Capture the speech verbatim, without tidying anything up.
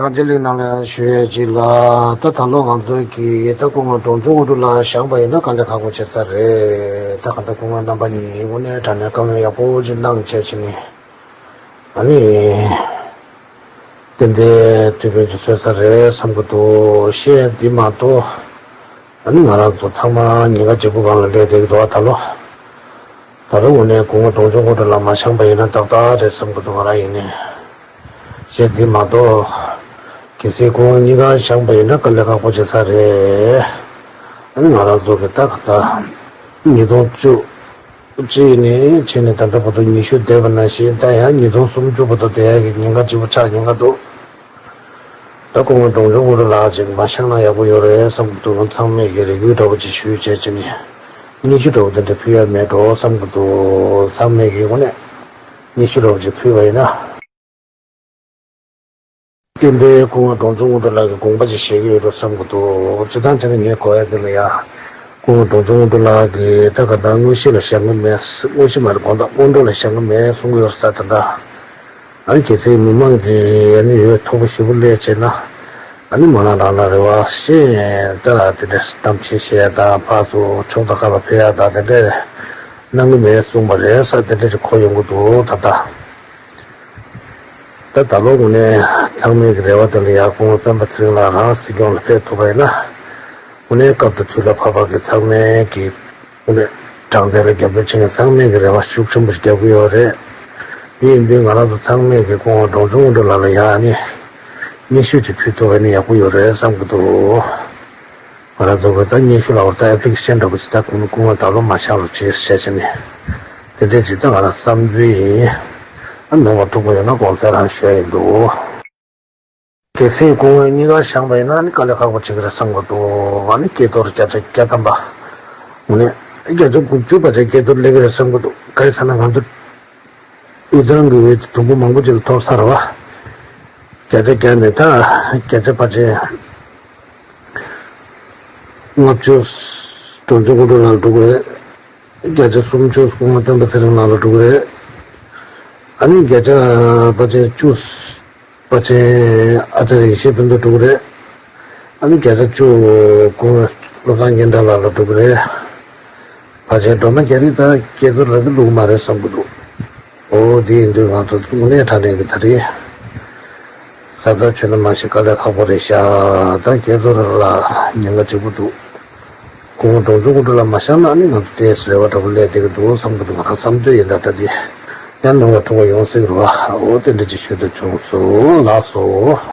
ང་རྗེས་ལུས་ནང་ལ་ཞུ་ཡས་ཅིག་ལ། ད་ད་ལོ་ང་ཚོའི་གི་ད་སྐུ་ངོ་འབྲོང་ཆུང་དབུ་དྲུག་ལགས་བཞེངས་པ་ཡིན་ན་དཀའ་ལས་ཁག་པོ་བྱེད་ས་རེད། ད་ག་ད་སྐུ་ངོ་རྣམ་པ་གཉིས་དངོས་གནས་དྲང་གནས་བཀའ་མོལ་ཡག་པོ་ཅིག་གནང་བྱས་ཕྱིན་ནས། ཨ་ནི། ཏན་ཏན་དུས་ཕན་ཅིག་སོན་ས་རེད་བསམ་གི་འདུག་ཤེས་འདི་མ་གཏོགས། ཨ་ནི་ང་རང་ཚོ་ཚང་མ་ཉེན་ཁ་ལྗིད་པོ་སྒང་ལ་སླེབས་བསྡད་ཀྱི་འདུག་ད་ལོ། ད་ལོ་དངོས་གནས་སྐུ་ངོ་འབྲོང་ཆུང་དབུ་དྲུག་ལགས་མ་བཞེངས་པ་ཡིན་ན་ཏག་ཏག་རེད་བསམ་གི་འདུག་ང་རང་ཡིན་ནའི། ཞེས་འདི་མ་གཏོགས། གལ་སྲིད་སྐུ་ངོ་གཉིས་ཀ་བཞེངས་པ་ཡིན་ན་དཀའ་ལས་ཁག་པོ་བྱེད་ས་རེད། ཨ་ནི་ང་རང་ཚོ་གི་ད་ག་ད། ཉིས་སྟོང་བཅུ་གཅིག་ནས་བྱས་ནས་ད་ལྟ་བར་དུ་ཉི་ཤུ་འདས་པ་ནང་བཞིན་ད་ཡང་ཉིས་སྟོང་སུམ་ཅུ་བར་དུ་བསྡད་ཡག་གི་ཉེན་ཁ་ལྗིད་པོ་ཆགས་ཉེན་ཁ་འདུག་ད་སྐུ་ངོ་འབྲོང་ཆུང་དབུ་དྲུག་ལགས་ཅིག་མ་བཞེངས་ན་ཡག་པོ་ཡོད་རེད་བསམ་གི་འདུག་ཚང་མས་ཀྱི་རེ་སྐུལ་འདྲ་པོ་ཅིག་ཞུས་བྱས་ཕྱིན་ནས། སྙན་ཞུ་འདྲ་པོ་དེ་འདྲ་ཕུལ་ཡ་མེད་འགྲོ་བསམ་གི་འདུག་ཚང་མས་ཀྱི་དངོས་གནས་སྙན་ཞུ་འདྲ་པོ་ཅིག་ཕུལ་བ་ཡིན་ན། ཏན་ཏན་སྐུ་ངོ་འབྲོང་ཆུང་དབུ་དྲུག་ལགས་ཀྱི་དགོངས་པ་ཅིག་བཞེས་ཀྱི་ཡོད་འགྲོ་བསམ་གྱི་འདུག་སྤྱིར་བཏང་བྱས་ན་ངས་གོ་ཡ་དེ་ལ་ཡ། སྐུ་ངོ་འབྲོང་ཆུང་དབུ་དྲུག་ལགས་ཀྱིས་ད་ག་ད་དངོས་གཞི་ལ་བཞེངས་ཀྱི་མེད། དངོས་གཞི་མ་རེད། དགོངས་དག་སྔོན་འགྲོ་ལ་བཞེངས་ཀྱི་མེད་གསུང་གི་ཡོད་ས་དེ་འདྲ། ཨ་ནི་གལ་སྲིད་མི་མང་གིས་ཨ་ནི་འོས་མཐོ་པོ་ཞེ་པོ་སླེབས་བྱས་ན། ཨ་ནི་མ་ལ་རང་ལ་རེ་བ་ཤེས་ད་དེ་འདྲ་གཏམ་བཤད་བཤད་ཡ་དང་ཕར་ཚུར་ཕྱོགས་དང་ཁ་ལ་ཕེབས་ཡ་དང་དེ་འདྲ་གནང་གི་མེད་གསུངས་པ་རེད་ས་དེ་འདྲ་ཅིག་གོ་ཡོང་གི་འདུག་ད་ལྟ། ད་ད་ལོ་དངོས་གནས་ཚང་མས་ཀྱི་རེ་བ་དེ་ལ་ཡར་སྐུ་ངོ་སྤེན་པ་ཚེ་རིང་ལགས་རང་སྲིད་སྐྱོང་ལ་ཕེབས་ཐུབ་པ་ཡིན་ན། དངོས་གནས་སྐབས་དང་དུས་ལ་བབ་པ་གི་ཚང་མས་ཀྱི་དངོས་གནས་དྲང་བདེན་ལ་རྒྱབ་སྐྱོར་བྱེད་མཁན་ཚང་མས་ཀྱི་རེ་བ་ཤུགས་ཆེན་པོ་ཞིག་རྒྱབ་ཀྱི་ཡོད་རེད། དེ་ཡིན་དུས་ང་རང་ཚོ་ཚང་མས་ཀྱི་སྐུ་ངོ་འབྲོང་ཆུང་དབུ་དྲུག་ལགས་ལ་ཡང་ནི་སྙན་ཞུ་ཅིག་ཕུལ་ཐུབ་པ་ཡིན་ན་ཡག་པོ་ཡོད་རེད་བསམ་གྱི་འདུག་ང་རང་ཚོ་གི་ད་སྙན་ཞུ་ལ་འོ་ད་ཨེབ་ལི་ཀེ་ཤན་འདྲ་པོ་ཅིག་ད་སྐུ་ངོ་སྐུ་ངོ་ད་ལོ་མ་བཞེངས་རོགས་བྱེད་ཟེར་བྱས་ནས། དེ་འདྲས་ཅིག་ད་ང་རང་བསམ་ཚུལ་ཡིན། ཨ་ནོར་བ་འཁྲུག་པ་ཡོད་ན་དགོངས་སེལ་རང་ཞུ་ཡ་ཡིན་འདུག་གལ་སྲིད་སྐུ་ངོ་གཉིས་ཀ་བཞེངས་པ་ཡིན་ན་ནི་དཀའ་ལས་ཁག་པོ་བྱེད་ཀྱི་རེད་བསམ་གྱི་འདུག་ང་ནི་སྐལ་རྡོར་བརྒྱ་ཆ་བརྒྱ་ཐམ་པ། ངོ་ནས་བརྒྱ་ཆ་དགུ་བཅུ་བར་ཆ་སྐལ་རྡོར་སླེབས་ཀྱི་རེད་བསམ་གྱི་འདུག་ག་རེ་ཟེར་ན་ང་ཚོ་དབུས་གཙང་གི་འོས་དེ་དུམ་བུ་མང་པོ་ཅིག་ལ་ཐོབ་ཚར་བ། བརྒྱ་ཆ་བརྒྱ་ནས་ད་བརྒྱ་ཆ་ཕལ་ཆེར་ལྔ་བཅུ། འབྲོང་ཆུང་དབུ་དྲུག་ལགས་ལ་འགྲོ་གི་རེད། བརྒྱ་ཆ་སུམ་ཅུ་སྐུ་ངོ་སྤེན་པ་ཚེ་རིང་ལགས་ལ་འགྲོ་གི་རེད། ཨ་ནི་བརྒྱ་ཆ་ཕལ་ཆེར་བཅུ། ཕལ་ཆེར་ཨ་ཅར་ཡེ་ཤེས་ཕུན་ཚོགས་འགྲོ་གི་རེད། ཨ་ནི་བརྒྱ་ཆ་བཅུ་སྐུ་ངོ་བློ་བཟང་སྙན་གྲགས་ལགས་ལ་འགྲོ་གི་རེད། ཕལ་ཆེར་སྒྲོལ་མ་རྒྱ་རི་དང་སྐལ་རྡོར་ལགས་ཀྱིས་བླུགས་མ་རེད་བསམ་གྱི་འདུག་འོ་དེ་ཡིན་དུས་ང་ཚོ་དངོས་གནས་དྲང་གནས་ཀྱི་ད་རེས་གཟབ་གཟབ་བྱས་ན་མ་གཞི་དཀའ་ལས་ཁག་པོ་རེད་ཤག་ད་སྐལ་རྡོར་ལགས་ཉེན་ཁ་ལྗིད་པོ་འདུག་སྐུ་ངོ་འབྲོང་ཆུང་དབུ་དྲུག་ལགས་མ་བཞེངས་ན་ནི་ང་ཚོ་ཏོག་ཙམ་རེ་བ་འདྲ་པོ་སླེབས་བསྡད་ཀྱི་འདུག་བསམ་གྱི་འདུག་ང་རང་བསམ་ཚུལ་ཡིན། ད་ལྟ་དེ་ཡང་ནོར་བ་འཁྲུག་པ་ཡོང་སྲིད་ཀྱི་རེད་བ། འོ་དེ་འདྲ་ཅིག་ཞུ་འདོད་བྱུང་སོང་། ལགས་སོ།